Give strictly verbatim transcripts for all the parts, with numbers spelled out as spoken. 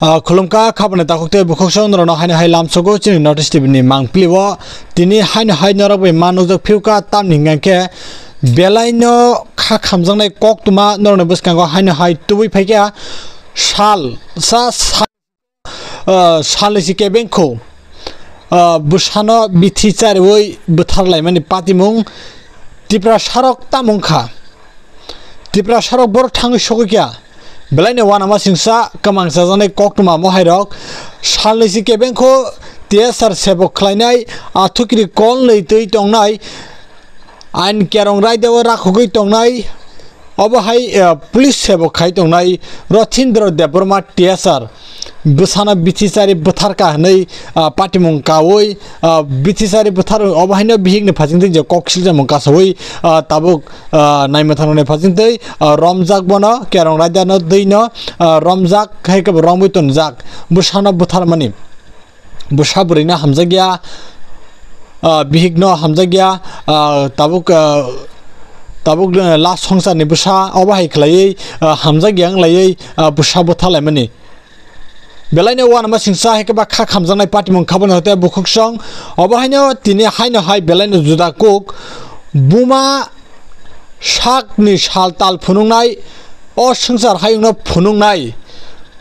Ah, khulumkha, khabani takhuk tei bukhuk song norokno haino hai lamsogo chini North East T V ni mangpili o. Tini haino hai norok bai ma nukjak phiuka, tamni hwnkha khe belai no kha khamjaknai koktwma norokni bwskango haino hai tubui phaikha. Sal sa, sa, ah, salni si kebengkho, ah, bwsano bithi chariui bwthar laimani patimung Tiprasarok tamo wngkha. Tiprasarok borok thangwi sogwi kha. Belaino uanama singsa kwmang chajaknai koktwma mohairok salni si kebengkho T S R sebok khlainai, athukiri kolnwi twi tongnai, ain kerong raidao rakhogwi tongnai, obo hai, eh, police sebok khai tongnai Rothindro Debbarma T S R. Bwsano bithi chari bwtharka hwnwi, ah, patimung kaui, ah, bithi chari bwthar obo haino bihikni phasingtwi je kok siljakmung kasaui, ah, tabuk, ah, naimwthangrokni phasingtwi, ah, romjak bono, kerong raidano, dwino, ah, romjak, hai khe bo romwi tonjak. Bwsano bwtharmani, bwsa bwrwino hamjakya, ah, bihikno hamjakya, ah, tabuk, ah, tabuk, ah, last songsarni bwsa obo hai khlaiwi, ah, hamjakya wnglaiwi, ah, bwsa bwtharlaimani. Belaino uanama singsa hai khe ba kha khamjaknai patimung khaboni hote bukhuk song. Obo haino tini haino hai belaino juda kuk. Buma sakni sal tal phunuknai, o swngchar hayungno phunuknai.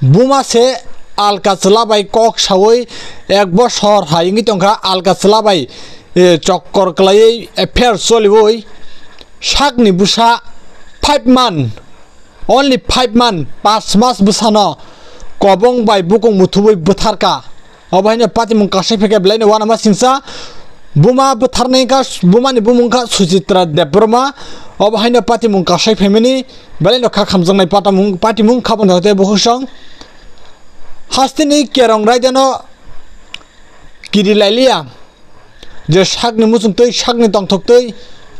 Buma se alka chwla bai kok saui ek bosor hai wngwi tongkha, alka chwla bai, eh, chokkor kwlaiwi affair choliui sakni bwsa five month. Only five month, pas mas bwsano kobong bai bukung muthubui bwtharka. Obo haino patimung kasai phaikha belaino uanama singsa. Buma bwtharnai wngkha, bumani bumung wngkha Suchitra Debbarma. Obo haino patimung kasai phaimani belaino kha khamjaknai patimung, patimung khaboni hote bukhuk song. Hasteni kerong raidano kiri lailiya. Je sakni muchung twi, sakni tongthok twi,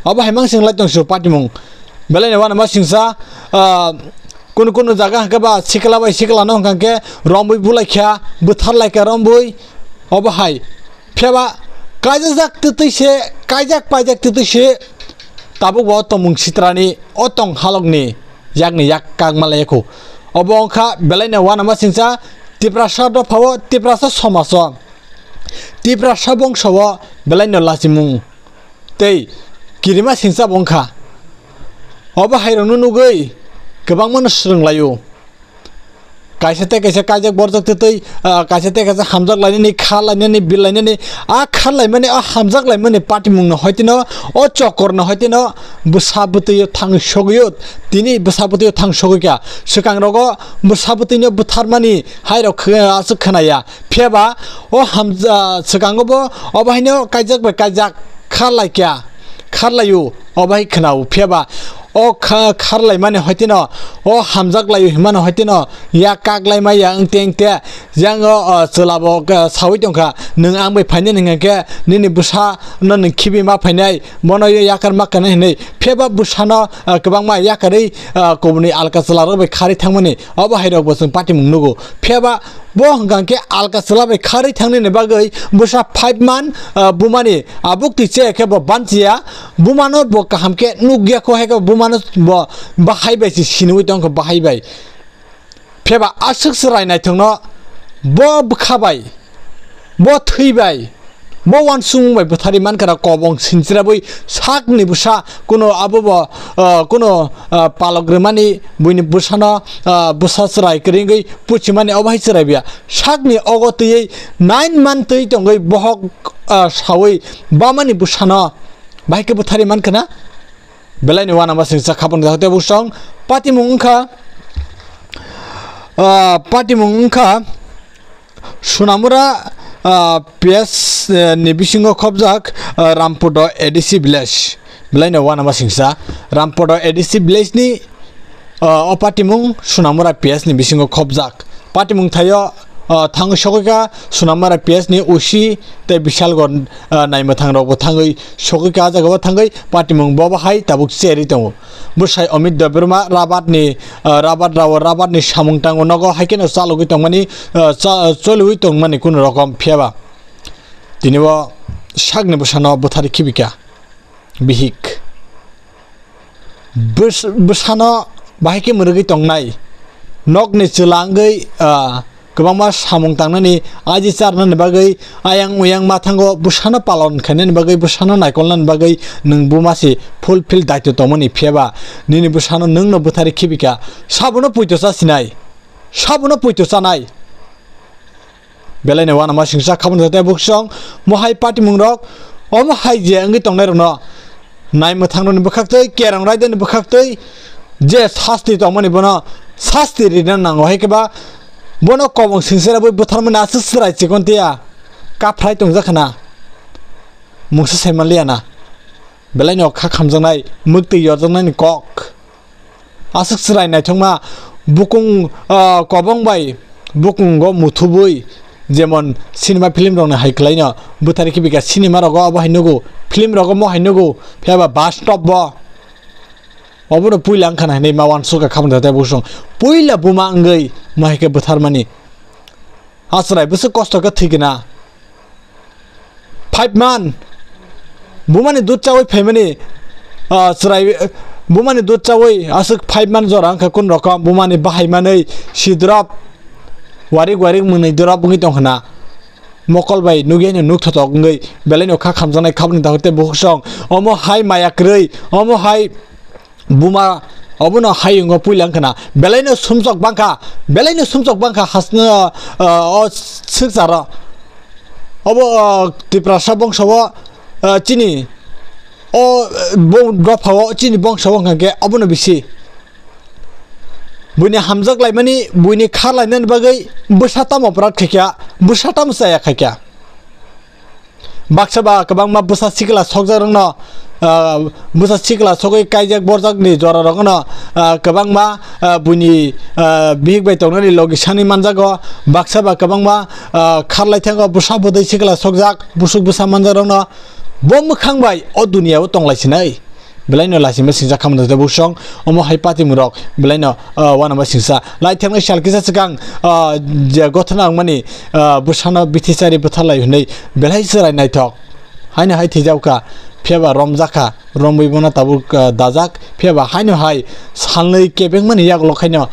obo hai mansing lai tong sio patimung. Belaino uanama singsa, ah, kunu kunu jaga hwnkhe ba sikla bai sikla no hwnkha khe romwi bulai kha, bwthar lai kha romwi, obo hai. Phiya ba kaijak twtwi se, kaijak paijak twtwi se, tabuk bo tongmung sitrani o tong halokni yakni yak kak malai kho. Obo wngkha belaino uanama singsa Tiprasa dophao, Tiprasa somajo. Tiprasa bongso o belaino lachimung tei kirima singsa bo wngkha. Obo hairokno nugwi kwbangmano swrwnglaio. Kaisa tei kaisa kaijak borjak twtwi, ah, kaisa tei kaisa hamjak lainani, kha lainani, bil lainani, a kha laimani, a hamjak laimani patimungno hoitino, o chokorno hoitino bwsa bwtwio thang sogwio, tini bwsa bwtwio thang sogwi kha. Swkang rogo bwsa bwtwino bwtharmani hairok khw-, aswk khwnaya. Phiya ba o hamja-, swkango bo obo haino kaijak bai kaijak kharlai kya, kharlaio, obo hai khwnao. Phiya ba o kha-, kharlai mani hoitino, o hamjak laio hinmano hoitino, ya kak lai maya wngte wngte, yang o, o, chwla bo, o, saui tongkha, "Nwng ang bai phainani hwnkhe nini bwsa no nwng khibi ma phainai, bono yo yakar ma kana," hinwi. Phiya ba bwsano, o, kwbangma yakarwi, o, kubuni alka chwla rok bai kharwi thangmani, obo hai rok bo chwng patimung nugo. Phiya ba bo hwnkha khe alka chwla bai kharwi thangnani bagwi bwsa five man, ah, bumani abuk twi che khe bo banchiya, bumano bo kaham khe nukya kho, hai khe bumano bo bahai bai se sinwi tongkha, bahai bai. Phiya ba aswk chwrai naithokno bo bwkha bai, bo thwi bai, bo uansukmung bai bwtharwi mankha na kobong sinchirabwi sakni bwsa kuno abo bo, ah, kuno, ah, palok rwmani buini bwsano, ah, bwsa chwrai kwrwi wngwi puchimani obo hai chwrai biya. Sakni ogo twiwi nine month twi tongwi bohok, ah, sawi bamani bwsano bahai khe bwtharwi mankha na? Belaini uanama singcha khabangni dakti bwsong patimung wngkha, ah, patimung wngkha Sunamura, ah, P S, eh, ni bisingo khobjak, ah, Rampodo A D C village. Belaino uanama singcha Rampodo A D C village ni, ah, o patimung Sunamura P S ni bisingo khobjak. Patimung thaio, ah, thangwi sokoi kha Sunamura P S ni O C tei Bishalgarh, ah, naimwthang rokbo thangwi sokoi kha, ah jagao thangwi patimung bo bahai tabuk cherwi tongo. Bwsai Amit Debbarma Rabat ni, ah, Rabat rao Rabat ni samung tango nogo hai kheno chalogwi tongmani, ah, cha-, choliwi tongmani kunu rokom phiyaba. Tini bo sakni bwsano bwthari khibika bihik. Bwsano bahai khe mwrwgwi tongnai. Nokni chwla wngwi, ah, kwbangma samung tangnani, aji charnani bagwi, ayang uyang mathango bwsano palon khainani bagwi, bwsano naikolnani bagwi nwng buma se fulfill daitw tongmani, phiyaba nini bwsano nwngno bwthari khibika, sabono puito cha sinai, sabono puito chanai. Belaino uanama singsa khaboni tei buksong mohai patimung rok, omo hai je wngwi tongnai rokno nai mwthang rokni bwkhak twi, kerong raidani bwkhak twi je sasti tongmani bono sasti rina nango, hai khe ba bono kobong singsa bui butharmani aswk chwrai chikon tiya kaphrai tongjak khna mungsa sai manliya na. Belaino kha khamjaknai, mwktwi yorjaknaini kok. Aswk chwrai naithokma bukung, ah, kobong bai bukungo muthubui, jemon cinema film rokni hai kwlaino bwthari khibika, cinema rogo obo hai nugo, film rogo mo hai nugo, phiyaba bus stop bo. Obono puila wngkha na hinwi ma uansukha khaboni tei buksong. Puila buma wngwi mo hai khe bwtharmani. A chwrai bwswk kosto khe thwikhe na. Five man. Bumani dud chawi phaimani, ah, chwrai, bumani dud chawi aswk five man jora wngkha kun rokom, bumani bahai manwi sidrop, warik warik mwnwi drop wngwi tongkha na. Mokol bai nukya no nuk thotok wngwi belaino kha khamjaknai khaboni dakhuk tei bukhuk song. Omo hai maya kwrwi, omo hai buma obono hayungo puila wngkha na, belaino sumsok bangkha, belaino sumsok bangkha hasno, ah, o swkcharo. Obo, ah, Tiprasa bongso o, ah, chini o, ah, bo-, dophao chini bongso o wngkha khe obono bisi. Buini hamjak laimani, buini khar lainani bagwi bwsa tamo oporad khaikha, bwsa tamo chaya khaikha. Baksa ba kwbangma bwsa sikla sokjak rokno, ah, bwsa sikla sogwi kaijak borjakni jora rokno, ah, kwbangma, ah, buini, ah, bihik bai tongnani logi sani manjago. Baksa ba kwbangma, ah, kharlai thango bwsa bwdwi sikla sokjak, busuk bwsa manjak rokno bo mwkhang bai o duniya o tonglai sinai. Belaino laisima singjak khamani tei buksong omo hai patimung rok belaino, ah, uanama singsa. Lai thangmani sal kisa swkang, ah, je gothona wngmani, ah, bwsano bithichari bwtharlai hwnwi belai chwrai naithok. Haino hai thwijakha, phiyaba romjakha, romwi bono tabuk, ah, dajak, phiyaba haino hai salnwi kebengmani yagulo khaino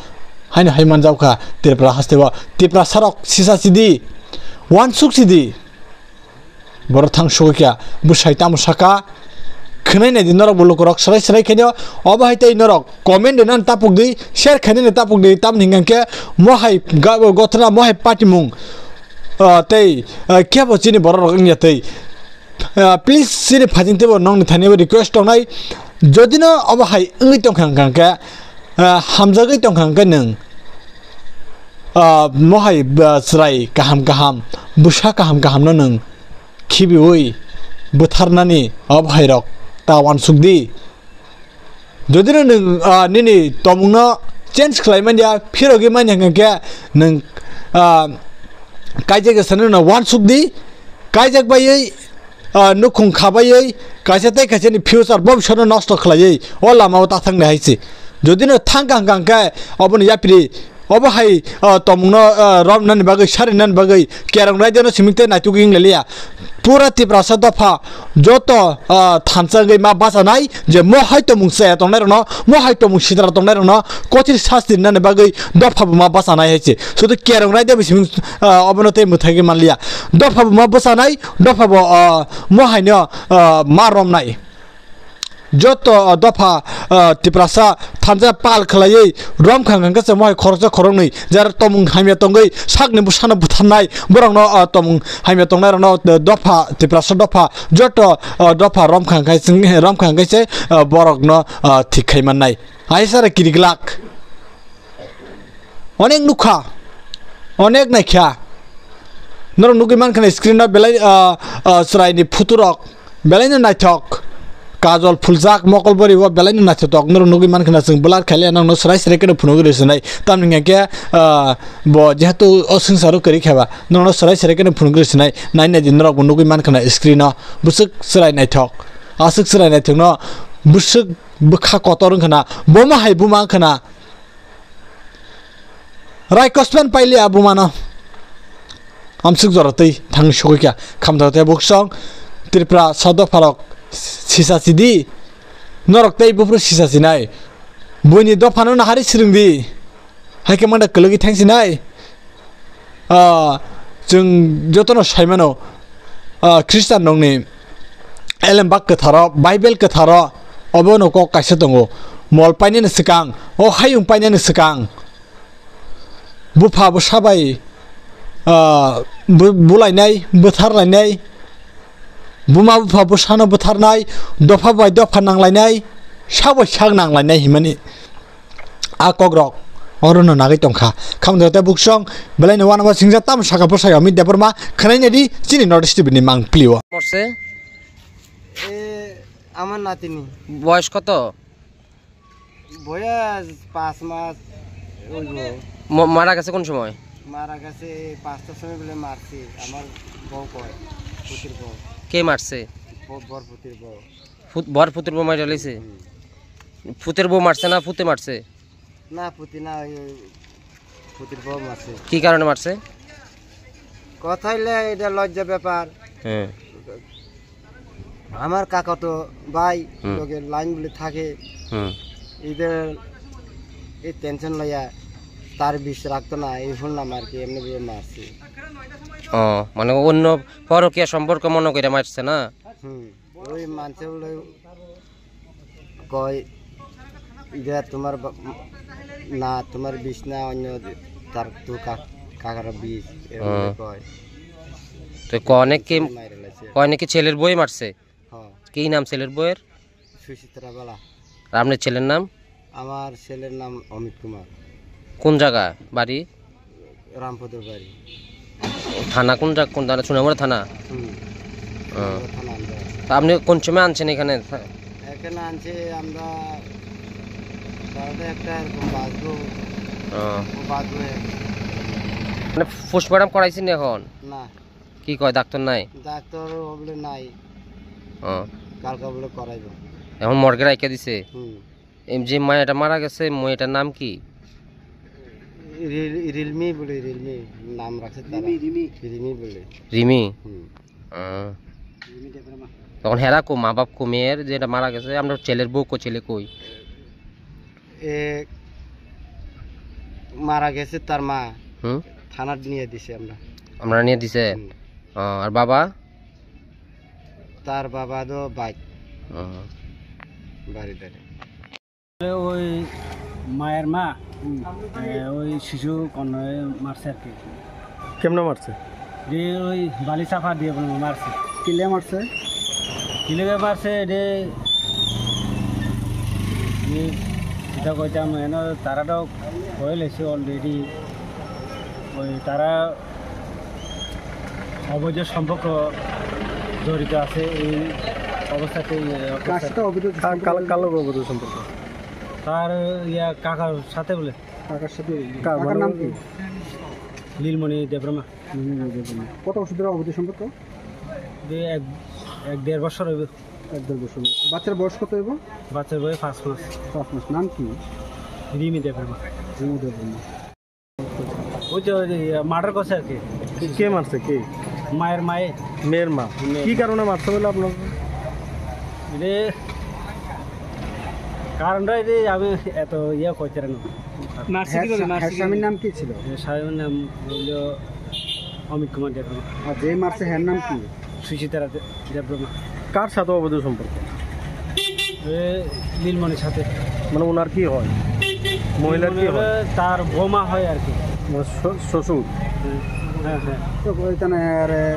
haino hai manjakha Tripura hasteo. Tiprasarok sisa sidi, uansuk sidi. Borok thang sugwi kha, bwsai tamo saka, khwnai nai di norok bo lukurok swrai swrai khaino, obo hai tei norok comment rwnani tapuk di, share khainani tapuk di, tamni hwnkha khe mohai ga-, gothona mohai patimung, ah, tei, ah, kebo chini borok rok wngya tei. Ah, please chini phajing teibo nokni thani bo request tongnai, jodi no obo hai wngwi tongkha hwnkha khe, ah, hamjagwi tongkha hwnkhe nwng, ah, mohai, ah, chwrai kaham kaham, bwsa kaham kaham no nwng khibiwi bwtharnani o bwhairok ta uansuk di. Jodi no nwng, ah, nini tomungno change khlai manya, phirogwi manya hwnkha khe nwng, ah, kaijak ya sanano uansuk di, kaijak baiwi, ah, nukhung khabaiwi kaisa tei kaisani future bobiswtno nosto khlaiwi o lamao ta thangni hai se. Jodi no thangkha hwnkha khe obono yapri Obo hai, ah, tomungno, ah, romnani bagwi, sarinani bagwi, kerong raideno simi tei naitugwi wng laliya. Pura Tiprasa dopha joto, ah, thansa wngwi ma bachanai je mo hai tomung chaya tongnai rokno, mo hai tomung sitra tongnai rokno kothir sasti rinani bagwi dopha bo ma bachanai hai se. Sudu kerong raida bo simi, ah, obono tei mwthagwi manliya. Dopha bo ma bachanai, dopha bo, ah, mo haino, ah, ma romnai. Joto, ah, dopha, ah, Tiprasa thansa pal khlaiwi romkha hwnkha khe se mohai khoroksa khoroknwi jara tomung hamya tongwi sakni bwsano butharnai borokno, ah, tomung hamya tongnairokno, ah, dopha Tiprasa dopha joto, ah, dopha romkha hwnkhe chwng, romkha hwnkhe se, ah, borokno, ah, thik khai mannai. Hai sara kiriglak. Onek nukha, onek naikha. Norok nugwi mankha na screen o belai, ah, ah, chwraini photo rok belaino naithok. Kajol phuljak mokol bori o belaino naithotok. Norok nugwi mankha na chwng blur khaile nokno swrai swrai kheno phunugwi rw swnai. Tamni hwnkhe, ah, bo jehetu o swngcharo kwrwi khe ba nokno swrai swrai kheno phunugwi rw swnai. Nai nai di norok bo nugwi mankha na screen o bwswk chwrai naithok. Aswk chwrai naithokno bwswk bwkha kotor wngkha na. Bomo hai buma wngkha na. Raikosman pailiya bumano. Amsuk jora twi thang sogwi kha. Khamthar tei buksong Tripura sa dopharok sisa sidi. Norok tei buphuru sisa sinai. Buini dophano nahari swrwngdi. Hai khe manda kwlwgwi thang sinai. Ah, chwng jotono saimano, ah, Khristian rokni elembak kwtharo, Bible kwtharo, obono kok kaisa tongo. Mol painani swkang, o hayung painani swkang, bupha bwsa bai, ah, bu-, bulainai, bwtharlainai, buma bupha bwsano bwtharnai, dopha bai dopha nanglainai, sak bai sak nanglainai himani. A kokrok orono nagwi tongkha. Khamjata buksong belai no wana singja tam saka bwsai Amit Debbarma khwnaina di chini North East T V ni mang plio. মরছে? এ, আমার নাতিনি। বয়স কত? বয়স পাঁচ মাস হইব। ম-, মারা গেছে কোন সময়? মারা গেছে পাঁচটার সময় বলে মারছে, আমার বউ কয়, পুতির বউ। কে মারছে? ব-, বর পুতির বউ। ফুত-, বর পুতির বউ মারা গেছে? হুম। ফুতের বউ মারছে না ফুতে মারছে? না, পুতি না, ওই, ওই পুতির বউ মারছে। কি কারণে মারছে? কথা হইলে এটা লজ্জা ব্যাপার। হ্যাঁ। আমার কাকা তো ভাই, হুম। লগে লাইন বলে থাকে। হুম। এদের এই টেনশন লইয়া তার বিষ রাখতো না, এই শুনলাম আর কি, এমনি ভাবে মারছে। ও, মানে অন্য পরকীয়া সম্পর্ক মনে করে মারছে না? হুম। ওই মানছে বলে কয়, "ইটা তোমার বা-, না, তোমার বিষ না, অন্য তার তো কা-, কাকার বিষ", এরকম হুম। কয়। তো কনে কি, মাইরে লাইছে। কনে কি ছেলের বউ মারছে? হ্যাঁ। কি নাম ছেলের বউয়ের? সুচিত্রা বালা। আর আপনার ছেলের নাম? আমার ছেলের নাম অমিত কুমার। কোন জায়গা বাড়ি? রামপদর বাড়ি। থানা কোন জায়গা, কোন থানা? সোনামুড়া থানা? হুম। ও। সোনামুড়া থানা আমরা। তা আপনি কোন সময় আনছেন এখানে? এখানে আনছে আমরা বারোটা একটা এরকম বাজবো। ও। ও বাজবো। মানে পোস্টমর্টম করাইছেন এখন? না। কি কয় ডাক্তার নাই? ডাক্তার বলে নাই। ও। কালকে বলে করাইবো। এখন মর্গে রাখিয়া দিছে? হুম। এই যে মায়াটা মারা গেছে, মেয়েটার নাম কি? রিল-, রিলমি বলে, রিলমি নাম রাখছে তারা। রিমি, রিমি। রিমি বলে। রিমি? হুম। আহ। রিমি দেববর্মা। তখন হেরা কো, মা বাপ কো, মেয়ের যেটা মারা গেছে, আমরা ছেলের বউ কো, ছেলে কই? এ, মারা গেছে তার মা। হুম? থানাত নিয়ে দিছে আমরা। আমরা নিয়ে দিছে? হুম। আহ, আর বাবা? তার বাবা তো বাইক। আহ। বাড়ি ধারে। ওই মায়ের মা, হুম। এ, ওই শিশু কন্যায় মারছে আর কি। কেমনে মারছে? দিয়ে ওই বালি চাপা দিয়ে বলে মারছে। কিলে মারছে? কিলে মারছে, এটা, এ, এটা কইতাম, এনে তারা তো হয়ে লেছে already। ওই তারা অবৈধ সম্পর্ক জড়িত আছে এই অবস্থাতে, এই অবস্থাতে। কার সাথে অবৈধ কা-, সম্পর্ক? কার, কার লগে অবৈধ সম্পর্ক? তার ইয়া কাকার সাথে বলে। কাকার সাথে? কার কাকার মানে নাম কি? নীলমণি দেববর্মা। নীলমণি দেববর্মা। কত বছর ধরে অবৈধ সম্পর্ক? এই এক, এক দেড় বছর হইবে। এক দেড় বছর। বাচ্চার বয়স কত হইব? বাচ্চার বয়স পাঁচ মাস। পাঁচ মাস। নাম কি? রিমি দেববর্মা। রিমি দেববর্মা। ওই যে, ওই যে, ইয়া, মার্ডার করছে আর কি। কে, কে মারছে? কে? মায়ের মায়ে। মেয়ের মা। মেয়ের কি মা। কারণে মারছে বলে আপনার? রে, কারণটা এই যে আমি এত ইয়ে করতে পারি না। নার্সিং কি হ্যাঁ, করে? হ্যাঁ, নার্সিং। স্বামীর নাম কি ছিল? এ, স্বামীর নাম হইল অমিত কুমার দেববর্মা। আর যে মারছে, হ্যার নাম কি? সুচিত্রা দে-, দেববর্মা। কার সাথে অবৈধ সম্পর্ক? এ, নীলমণির সাথে। মানে ওনার কি হয়? মহিলার কি নীলমণি হয়? হলো তার বোমা হয় আর কি। মানে শ-, শ্বশুর? হ্যাঁ, হ্যাঁ। তো ওইখানে আর, এ,